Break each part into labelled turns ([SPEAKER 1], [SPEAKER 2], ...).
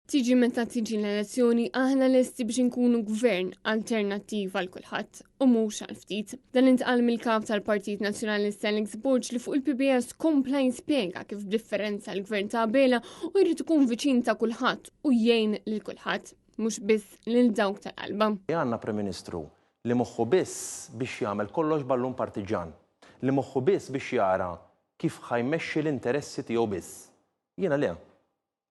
[SPEAKER 1] Tiġi meta tiġi l-elezzjoni, aħna lesti biex inkunu gvern alternattiv għal kulħadd u mhux għal ftit. Dan intqal mill-kap tal-Partit Nazzjonalista Alex Borg li fuq il-PBS kompla jispjega kif b'differenza l-gvern ta' Abela u jrid ikun viċin ta' kulħadd u jgħin lil kulħadd, mhux biss lil dawk tal-qalba.
[SPEAKER 2] Għandna Prim Ministru li moħħu biss biex jagħmel kollox ballun partiġġan, li moħħu biss biex jara kif ħa jmexxi l-interessi tiegħu biss. Jiena le.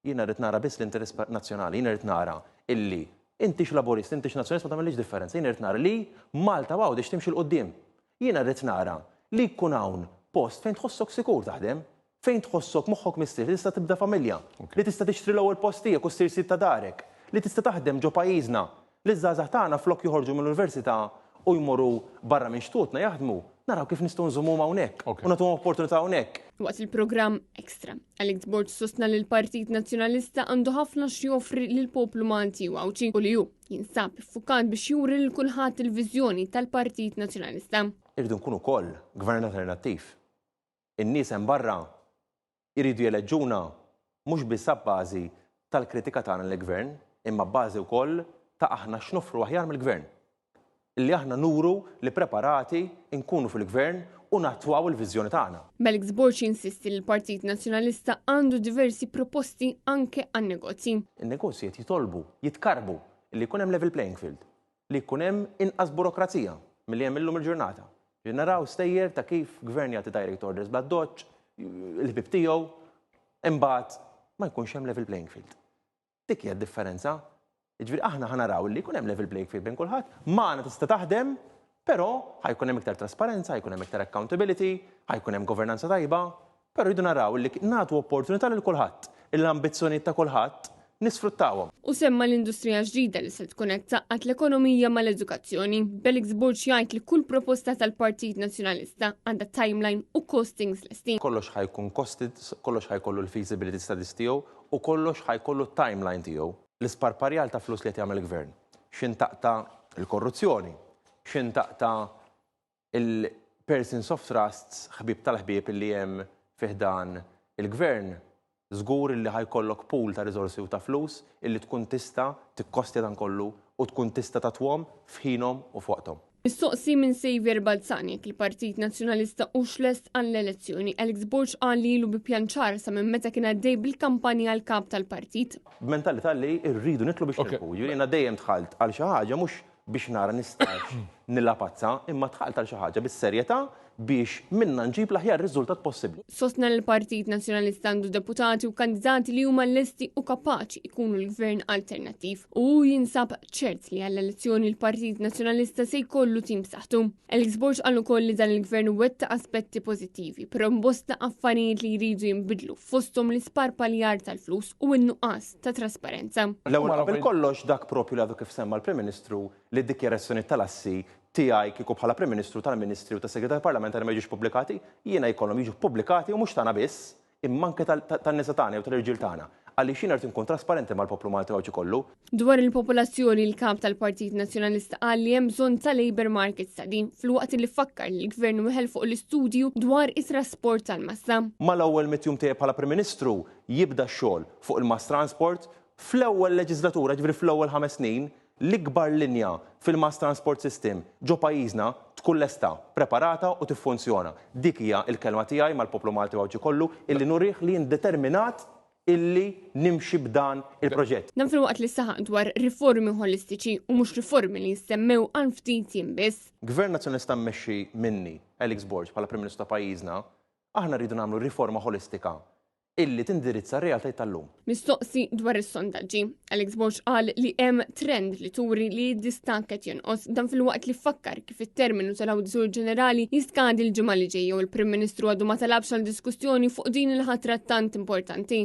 [SPEAKER 2] Jiena rrid nara biss l-interess nazzjonali, jiena rrid nara illi intix Laburist, intix Nazzjonalist ma tagħmellix differenza, jiena rrid nara li Malta u Għawdex timxi 'l quddiem. Jiena rrid nara li jkun hawn post fejn tħossok sikur taħdem, fejn tħossok moħħok mistrieħ li tista' tibda familja, li tista' tixtri l-ewwel post tiegħek u ssir sid ta' darek, li tista' taħdem ġo pajjiżna, li ż-żgħażagħ tagħna flok joħorġu mill-università u jmorru barra minn xtutna jaħdmu, naraw kif nistgħu nżommuhom hawnhekk u nagħtuhom opportunità hawnhekk.
[SPEAKER 1] Waqt il-programm Extra, Alex Borg sostna li l-Partit Nazzjonalista għandu ħafna x'joffri lill-poplu Malti u Għawdxi u li hu jinsab iffukat biex juri lil kulħadd il-viżjoni tal-Partit Nazzjonalista.
[SPEAKER 2] Irridu nkunu wkoll gvern alternattiv. In-nies hemm barra jridu jeleġġuna mhux biss abbażi tal-kritika tagħna lill-Gvern, imma abbażi wkoll ta' aħna x'noffru aħjar mill-Gvern. Li aħna nuru li preparati nkunu fil-Gvern u nattwaw il-viżjoni tagħna.
[SPEAKER 1] B'Alex Borg jinsisti li l-Partit Nazzjonalista għandu diversi proposti anke għan-negozji.
[SPEAKER 2] In-negozji qed jitolbu, jitkarrbu li jkun hemm level playing field. li jkun hemm inqas burokrazija milli hemm illum il-ġurnata. Ġifieri naraw stejjer ta' kif gvern jagħti direct orders bl-addoċċ, il-ħbieb tiegħu, imbagħad ma jkunx hemm level playing field. Dik hija d-differenza. Jiġifieri aħna ħa naraw li jkun hemm level playing field bejn kulħadd, magħna tista' taħdem, però ħa jkun hemm iktar trasparenza, ħa jkun hemm iktar accountability, ħa jkun hemm governanza tajba, Però rridu naraw li nagħtu opportunità lil kulħadd, l-ambizzjonijiet ta' kulħadd nisfruttawhom.
[SPEAKER 1] Hu semma l-industrija ġdida li se tkun qed tgħaqqad l-ekonomija mal-edukazzjoni, b'Alex Borg jgħid li kull proposta tal-Partit Nazzjonalista għandha timeline u costings lesti.
[SPEAKER 2] Kollox ħa jkun costed, kollox ħa jkollu l-feasibility studies tiegħu u kollox ħa jkollu t-timeline tiegħu. L-isparparjal ta' flus li qed jagħmel il-Gvern, x'in taqta' l-korruzzjoni, x'in taqta' Il-persons of trusts, ħbieb tal-ħbieb li hemm fi ħdan il-Gvern, żgur illi ħa jkollok pool ta' riżorsi u ta' flus illi tkun tista' tikkostja dan kollu u tkun tista' tagħtuhom f'ħinhom u f'waqthom.
[SPEAKER 1] Mistoqsi minn Saviour Balzani jekk il-Partit Nazzjonalista hux lest għall-elezzjoni, Alex Borg qal li ilu bi pjan ċar sa minn meta kien għaddej bil-kampanja għal Kap tal-partit.
[SPEAKER 2] B'mentalità li rridu nidħlu biex nirbħu. Jiġifieri jiena dejjem dħalt għal xi ħaġa mhux biex nara nistax nilgħab azza, imma dħalt għal xi ħaġa bis-serjetà biex minnha nġib l-aħjar riżultat possibbli.
[SPEAKER 1] Sostna li l-Partit Nazzjonalista għandu deputati u kandidati li huma lesti u kapaċi jkunu l-gvern alternattiv u hu jinsab ċert li għall-elezzjoni l-Partit Nazzjonalista se jkollu tim b'saħħtu. Alex Borg qal ukoll li dan il-gvern wettaq aspetti pożittivi, però bosta affarijiet li jridu jinbidlu fosthom l-isparpaljar tal-flus u n-nuqqas ta' trasparenza.
[SPEAKER 2] L-ewwel qabel kollox dak propju li għadu kif semma l-Prim Ministru li d-dikjarazzjonijiet tal-assi tiegħi kieku bħala Prim Ministru, tal-Ministri u tas-Segretarju Parlamentari ma jiġux pubblikati, jiena jkollhom jiġu ppubblikati u mhux tagħna biss, imma anke tan-nisa tagħna jew tal-irġiel tagħna. Għaliex jiena rrid inkun trasparenti mal-poplu Malti u Għawdxi kollu.
[SPEAKER 1] Dwar il-popolazzjoni, il-Kap tal-Partit Nazzjonalista qal li hemm bżonn ta' labour market study, filwaqt li fakkar li l-Gvern weħel fuq l-istudju dwar it-trasport tal-massa.
[SPEAKER 2] Mal-ewwel mitt jum tiegħi bħala Prim Ministru, jibda x-xogħol fuq il-mass transport fl-ewwel leġiżlatura, jiġifieri fl-ewwel 5 snin, l-ikbar linja fil-mass transport system ġo pajjiżna tkun lesta, preparata u tiffunzjona. Dik hija l-kelma tiegħi mal-poplu Malti u Għawdxi kollu illi nurih li jien determinat illi nimxi b'dan il-proġett.
[SPEAKER 1] Dan filwaqt li saħaq dwar riformi ħolistiċi u mhux riformi li jissemmew għal ftit jiem biss.
[SPEAKER 2] Gvern Nazzjonalista mmexxi minni, Alex Borg, bħala Prim Ministru ta' pajjiżna, aħna rridu nagħmlu riforma ħolistika illi tindirizza r-realtajiet tal-lum.
[SPEAKER 1] Mistoqsi dwar is-sondaġġi, Alex Borg qal li hemm trend li turi li d-distakk qed jonqos, dan filwaqt li fakkar kif it-terminu tal-Awditur Ġenerali jiskadi l-ġimgħa li ġejja u l-Prim Ministru għadu ma talabx għal diskussjoni fuq din il-ħatra tant importanti.